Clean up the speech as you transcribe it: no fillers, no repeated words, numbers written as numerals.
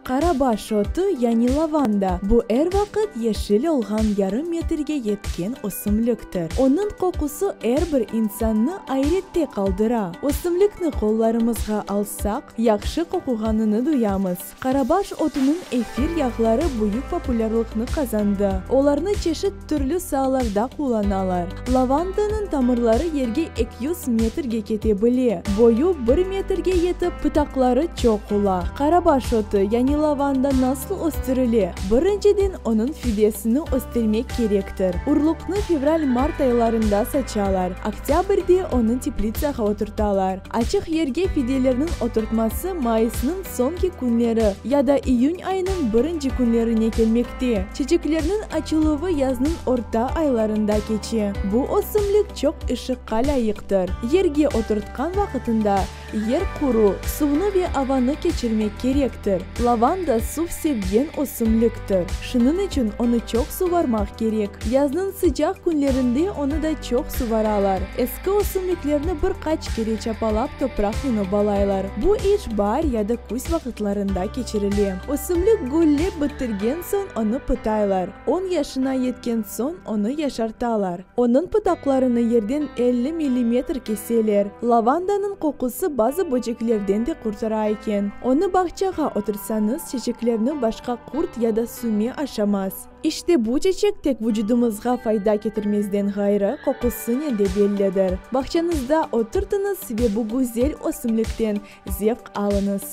Qarabaş otu, yani lavanda, bu er vaqıt yeşil olğan yarım metrge yetken ösümliktir. Onıñ qoqusı er bir insannı ayrette qaldıra. Ösümlikni qollarımızğa alsaq, yahşı qoquğanını duyamız. Qarabaş otunıñ efir yağları büyük populârlıqnı qazandı. Olarnı çeşit türlü saalarda qullanalar. Lavandanıñ tamırları yerge 200 metrge kete bile, boyu bir metrge yetip, pıtaqları çoq ola. Qarabaş otu, yani lavanda nasıl östürile? Birinciden onıñ fidesini östürmek kerektir. Urluqnı fevral-mart aylarında saçalar, oktâbrde onı teplitsağa oturtalar. Açıq yerge fidelerniñ oturtması mayısnıñ soñki künleri ya da iyün ayınıñ birinci künlerine kelmekte. Çeçeklerniñ açıluvı yaznıñ orta aylarında keçe. Bu ösümlik çoq ışıqqa lâyıqtır. Yerge oturtqan vaqıtında yer quru, suvnı ve avanı keçirmek kerektir. Lavanda suv sevgen ösümliktir. Şunıñ içün onı çoq suvarmaq kerek. Yaznıñ sıcaq künlerinde onı da çoq suvaralar. Eski ösümliklerni bir qaç kere çapalap topraqnen obalaylar. Bu iş baar ya da küz vaqıtlarında keçirile. Ösümlik güllep bitirgen soñ onı pıtaylar. On yaşına yetken soñ onı yaşartalar. Onıñ pıtaqlarını yerden 50 millimetr keseler. Lavandanıñ qoqusı bazı böceklerden de qurtara eken. Onı bağçağa oturtsañız, çeçeklerni başqa qurt ya da süme aşamaz. İşte bu çeçek tek vucudımızğa fayda ketirmezden ğayrı, qoqusınen de bellidir. Bağçañızda oturtıñız ve bu güzel ösümlikten zevq alıñız.